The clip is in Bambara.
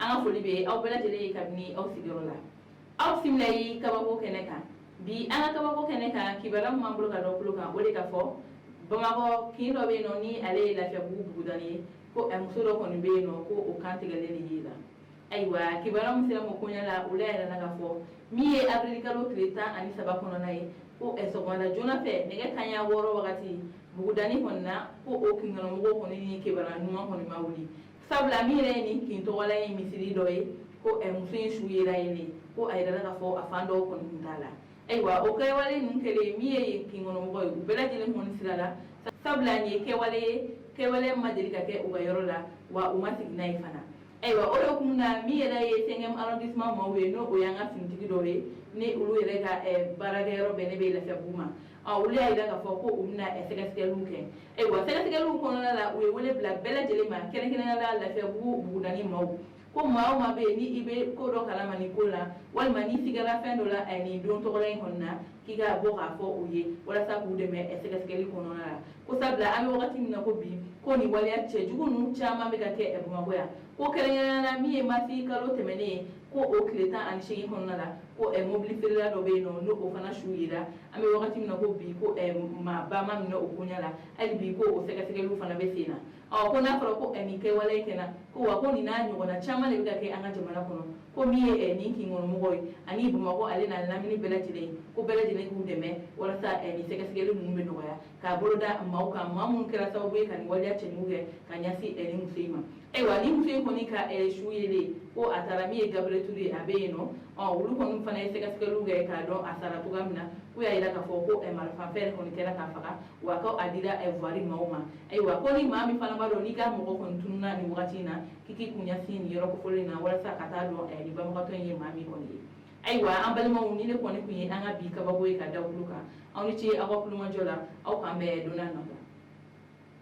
An ka foli bɛ aw bɛɛ lajɛlen ye kabini aw sigiyɔrɔ la. Aw bisimila ye kabako kɛnɛ kan. Bi an ka kabako kɛnɛ kan, kibaruya min b'an bolo ka da tulo kan, o de ka fɔ Bamakɔ kin dɔ bɛ yen nɔ, ni ale ye Lafiyabugu bugudani ye, ko muso dɔ kɔni bɛ yen nɔ, ko o kan tigɛlen de ye la. Ayiwa, kibaruya min sera mɔ koɲa la, o la yɛrɛ ka fɔ min ye avril kalo tile 13 kɔnɔna ye, ko sɔgɔmada joona fɛ, nɛgɛ kanɲɛ 6 wagati, bugudani kɔni na, ko o kinkɔnɔmɔgɔw kɔni ni kibaruya ɲuman kɔni ma wuli, sabula min yɛrɛ ye nin kin tɔgɔla ye misiri dɔ ye, ko muso in su yera yen de, ko a yirala k'a fɔ a fan dɔw kɔni tun t'a la. Ayiwa, o kɛwale ninnu kɛlen, min ye kinkɔnɔmɔgɔ ye, u bɛɛ lajɛlen kɔni sirala, sabula nin ye kɛwale ye, kɛwale ma deli ka kɛ u ka yɔrɔ la, wa u ma sigi n'a ye fana. Ayiwa, o de kun na, min yɛrɛ ye cinquième arrondissement maaw ye, n'o o y'an ka finitigi dɔw ye, ni olu yɛrɛ ka baarakɛyɔrɔ bɛnnen bɛ Lafiyabugu ma, olu y'a jira k'a fɔ ko u bɛna sɛgɛsɛgɛliw kɛ. Ayiwa, sɛgɛsɛgɛliw kɔnɔna la, u ye wele bila bɛɛ lajɛlen ma, kɛrɛnkɛrɛnnenya la Lafiyabugu bugudani maaw, ko maa o maa bɛ yen ni i bɛ ko dɔ kalama nin ko la, walima n'i sigara fɛn dɔ la nin don tɔgɔla in kɔni na, k'i ka bɔ k'a fɔ u ye walasa k'u dɛmɛ sɛgɛsɛgɛli kɔnɔna la, ko sabula an bɛ wagati min na ko bi, ko nin waleya cɛjugu ninnu caman bɛ ka kɛ Bamakɔ yan, ko kɛrɛnkɛrɛnnenya la min ye marisi kalo tɛmɛnen ye, ko o tile 18 kɔnɔna la, ko mobili feerela dɔ bɛ yen nɔ, n'o o fana su yera. An bɛ wagati min na ko bi, ko maaba ma minɛ o koɲa la hali bi, ko o sɛgɛsɛgɛliw fana bɛ sen na. Ɔ, ko n'a fɔra ko nin kɛwale in kɛra, ko wa ko nin n'a ɲɔgɔnna caman de bɛ ka kɛ an ka jamana kɔnɔ, ko min ye nin kin kɔnɔmɔgɔw ye ani Bamakɔ ale n'a lamini bɛɛ lajɛlen, ko bɛɛ lajɛlen k'u dɛmɛ walasa nin sɛgɛsɛgɛli ninnu bɛ nɔgɔya k'a bolo da maaw kan, maa minnu kɛra sababu ye ka nin waleya cɛjugu kɛ ka ɲɛsin nin muso in ma. Ayiwa, ni muso in kɔni ka su yelen, ko a taara min ye Gabriel Touré ye, a bɛ yen nɔ. Ɔ, olu kɔni fana ye sɛgɛsɛgɛliw kɛ k'a dɔn a sara cogoya min na. K'u y'a jira k'a fɔ ko marifanfɛn kɔni kɛra k'a faga, wa ko a dira voirie maaw ma. Ayiwa, ko ni maa min fana b'a dɔn n'i ka mɔgɔ kɔni tununna nin wagati in na, k'i k'i kun ɲɛsin nin yɔrɔ kofɔlen in na walasa ka taa dɔn nin banbagatɔ in ye maa min kɔni ye. Ayiwa, an balimaw, ni ne kɔni tun ye an ka bi kabako ye ka da tulo kan. Aw ni ce aw ka kulomajɔ la. Aw k'an bɛn don n'a nataw.